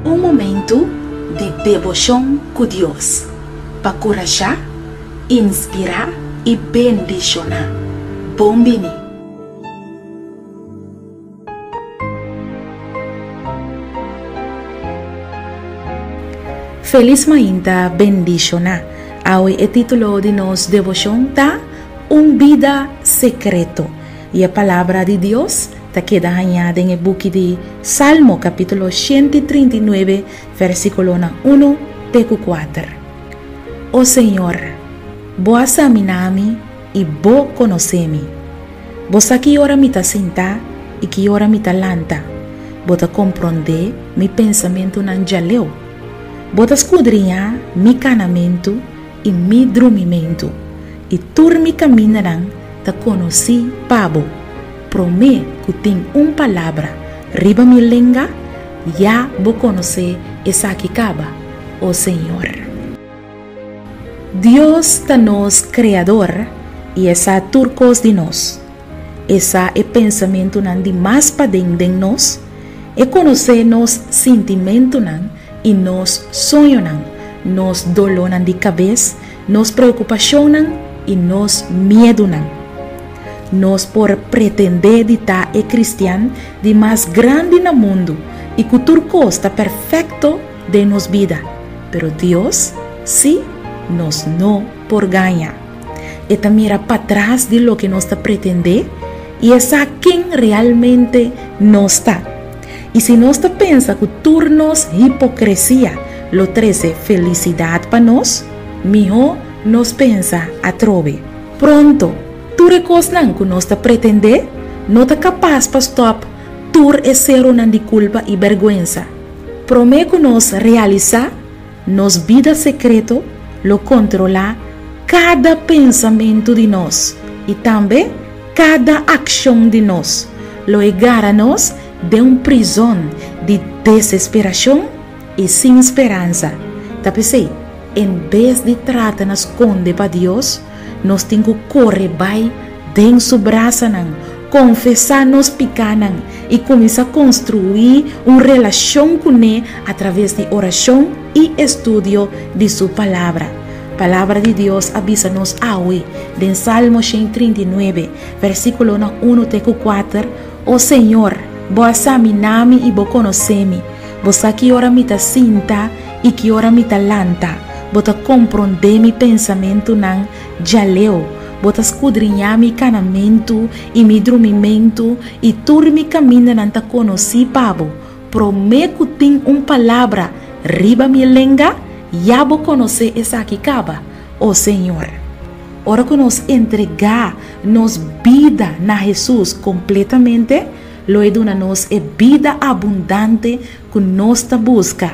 Un momentu di deboshon ku Dios pa kurashá, inspirá i bendishoná. Bon bini! Felis mainta bendishoná! Awe e título di nos deboshon ta Un bida sekreto i e palabra di Dios ta keda hañá den e buki di Salmo kapítulo 139 versíkulonan unu te ku kuater. O Señor, Bo a saminá mi i Bo konosé mi. Bo sa ki ora mi ta sintá i ki ora mi ta lanta. Bo ta komprondé mi pensamentunan djaleu. Bo ta skudriñá mi kanamentu i mi drumimentu, i tur mi kamindanan ta konosí pa bo. Promé ku tin un palabra riba mi lenga, ya bo konosé esaki kaba, o Señor. Dios ta nos Kreador i e sa tur kos di nos. E sa e pensamentunan di mas paden den nos, e konosé nos sintimentunan i nos soñonan, nos dolónan di kabes, nos preokupashonnan i nos miedunan. Nos por pretendé di ta e kristian di mas grandi na mundu i ku tur kos ta perfekto den nos bida, pero Dios sí nos no por gaña. E ta mira patras di loke nos ta pretendé i e sa ken realmente nos ta. I si nos ta pensa ku tur nos hipokresia lo trese felisidat pa nos, mihó nos pensa atrobe. Pronto, tur e kosnan ku nos ta pretendé no ta kapas pa stòp tur e serunan di kulpa i bèrgwensa. Promé ku nos realisá, nos bida sekreto lo kontrolá kada pensamentu di nos i tambe kada akshon di nos. Lo e gara nos den un prizòn di desesperashon i sin speransa. Ta p'esei, en bes di trata na skonde pa Dios, nos tin ku kore bai den su brasanan, konfesá nos pikánan i kuminsá konstruí un relashon kuné atraves di orashon i estudio di su Palabra. Palabra di Dios a bisa nos awe den Salmo 139, versíkulonan unu te ku kuater, O Señor, bo a saminá mi i bo konosé mi. Bo sa ki ora mi ta sinta i ki ora mi ta lanta. Bo ta komprondé mi pensamentunan djaleu. Bo ta skudriñá mi kanamentu i mi drumimentu, i tur mi kamindanan ta konosí pa bo. Promé ku tin un palabra riba mi lenga, ya bo konosé esaki kaba, o Señor. Ora ku nos entregá nos bida na Hesus kompletamente, lo e duna nos e bida abundante ku nos ta buska.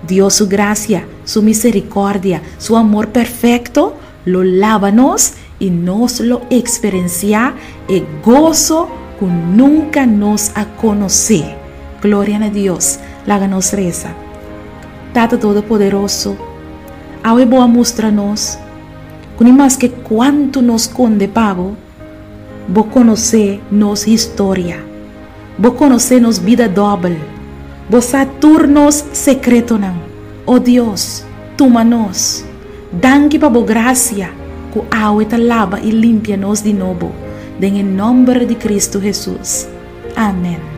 Dios su grasia, su miserikòrdia, su amor perfekto lo laba nos i nos lo eksperensiá e goso ku nunka nos a konosé. Gloria na Dios! Laga nos resa. Tata Todopoderoso, awe bo a mustra nos ku ni maske kuantu nos skonde pa bo, Bo konosé nos historia. Bo konosé nos bida dòbel. Bo sa tur nos sekretonan. O Dios, tuma nos. Danki pa bo grasia ku awe ta laba i limpia nos di nobo. Den e nòmber di Kristu Hesus. Amèn.